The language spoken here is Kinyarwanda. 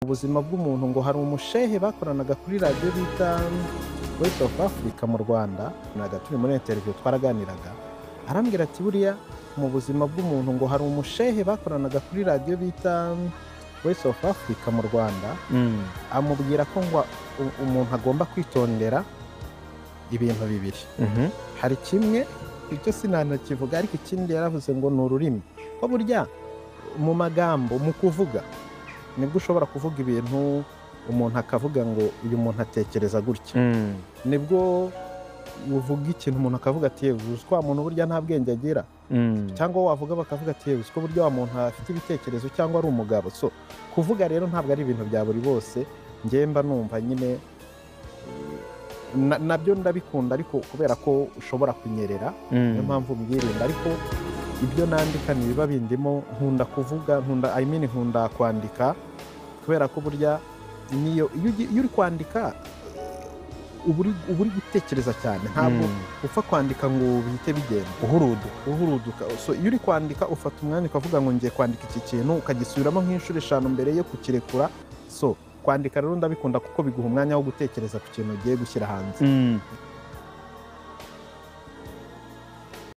Buzima bw'umuntu ngo hari umushehe bakoranaga kuri radiyo bita Voice of Africa mu Rwanda. Naga turi muri interview, twaraganiraga, arambwira ati buriya mu buzima bw'umuntu ngo hari umushehe bakoranaga kuri radiyo bita Voice of Africa mu Rwanda, amubwira ko ngo umuntu agomba kwitondera ibintu bibiri. Hari kimwe, icyo sinanakivuga, ariko ikindi yaravuze ngo ni ururimi, ko burya mu magambo, mu kuvuga, nibwo ushobora kuvuga ibintu umuntu akavuga ngo uyu muntu atekereza gutya. Nibwo uvuga ikintu umuntu akavuga ati yewe, uzi ko wa muntu burya nta bwenge agira, cyangwa wavuga bakavuga ati yewe, uzi ko burya wa muntu afite ibitekerezo cyangwa ari umugabo. So kuvuga rero ntabwo ari ibintu bya buri bose. Njye mba numva nyine nabyo ndabikunda, ariko kubera ko ushobora kunyerera, niyo mpamvu mbyirinda. Ariko ibyo nandika ntibiba bindimo. Nkunda kuvuga, nkunda, I mean, nkunda kwandika, kubera ko burya niyo iyo uri kwandika uba uri gutekereza cyane. Ntabwo upfa kwandika ngo bihite bigenda. Uhuruduka. Uhuruduka. So iyo uri kwandika ufata umwanya ukavuga ngo ngiye kwandika iki kintu, ukagisubiramo nk'inshuro 5 mbere yo kukirekura. So kwandika rero ndabikunda kuko biguha umwanya wo gutekereza ku kintu ugiye gushyira hanze.